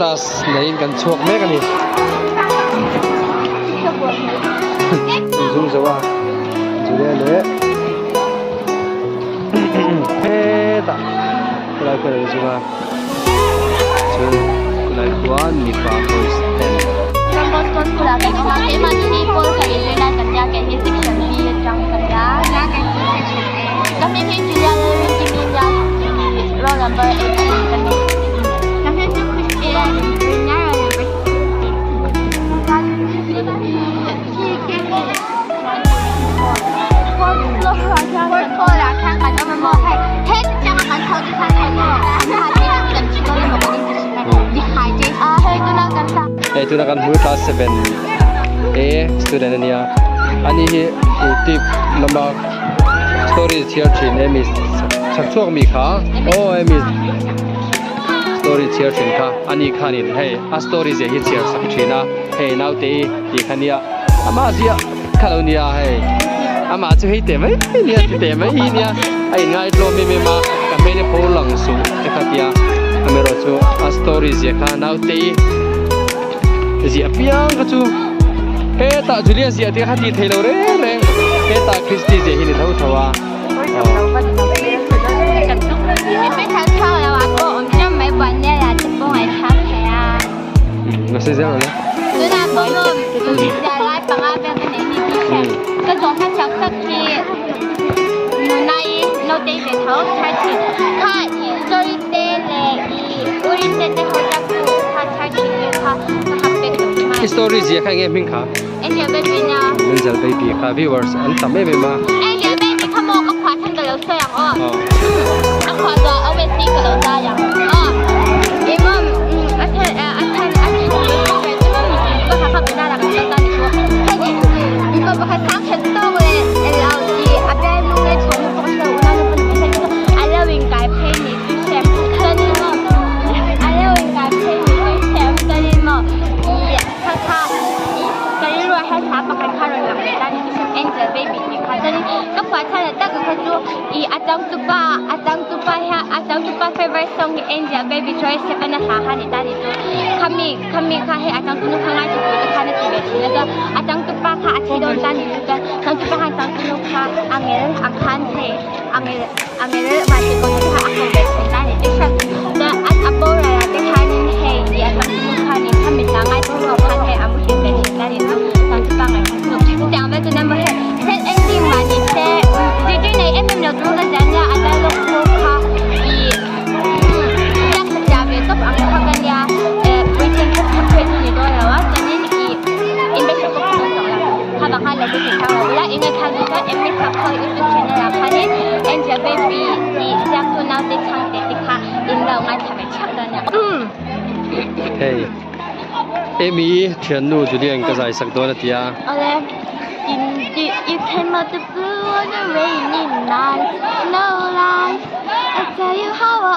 Class neiin kan chhuak mek a ni. Inzung zo a Julia leh hetah khulai khuan an zung a chuan khulai khuan mipa boys ten. Boston School ah kan awm a keimahni hi pawl khat inzir lai kan nia kei hi section B atang ka nia ka hming hi Julia Lalrinkimi nia roll number 18 ka ni. Ka hming chu Christian Rinna roll number Hei tuna kan hmu class 7 A student ania ani hi utip lama story chhiar thin emi chhak chhuak mi kha aw emi story chhiar thin kha ani khanin hei a story zia hi chhiar sak thin a hei naute hi tih kha nia amah ziah kha lo nia hei amah chu hei teh mai nia ti teh mai hi nia a in ngaitlawm em em a ka hmel hi pho lang suh te kha tia amaherawh chu a story ziah kha naute hi ziah piang kha chu hetah Julia ziah tih kha tih theih loh reng reng hetah Christy ziah hi ni tho tho a. I story zia kha enge hming kha? Angel baby nia. Angel baby kha viewers an tam em em a. Angel baby kha maw ka phuah than ka lo sawi ang aw. A phuah zawh a OST ka lo zai ang aw. Imam a then a then a then imam pakhat kha banana kan chang ta ni chu. Hei mipa pakhat sang khet tawk leh lo ti a bialnu leh chhawmna pawh ka hre lo unau nu pawh ni mai se a lo in kai phei ni chu hrem chuan in maw a lo in kai phei ni chu hrem chuan in maw i Kha kha ih ka rilruah hian hla pakhat kha rawn lang leh ta ni chu hrim Angel baby tih kha chuanin ka phuah chhan leh tak kha chu ih a changtupa a changtupa hian a changtupa favourite song hi Angel baby Troye Sivan a hla kha ni ta ni chu khami khami kha hei a changtunu kha ngaithla tur te khan a ti ve thin a chuan a changtupa kha a thi dawn ta ni chu chuan changtupa khan changtunu kha a ngel ang khan hei a ngel a ngel vantirhkoh te kha a ko ve thin ta ni chu hrim chuan a boral ah te khanin hei ih a changtunu khanin khami hla ngaithla tur khan hei a muhil ve thin ta ni chu changtupa ngaihthla chu chutiang vel chu number hei sad ending mah ni se zirtir nei em em lo tur ka ziah nia a dialogue pawh kha ih ziak tha chiah ve tawp ang kha ka nia eh puitling kha kha phei chu ni dawn lo a chuanin ih inbethel pawh ka dawn tawh lo kha vang khan lo bethel thang lo ula eng nge thang duh chuan Emmy Sapho youtube channel ah khanin Angel baby tih ziaktu naute chhangte te kha in lo ngaithla ve theuh dawn nia. Hei Amy thiannu Julian ka zai sak dawn a ti a. Awle in di you came out the blue on a rainy night no lies I tell you how I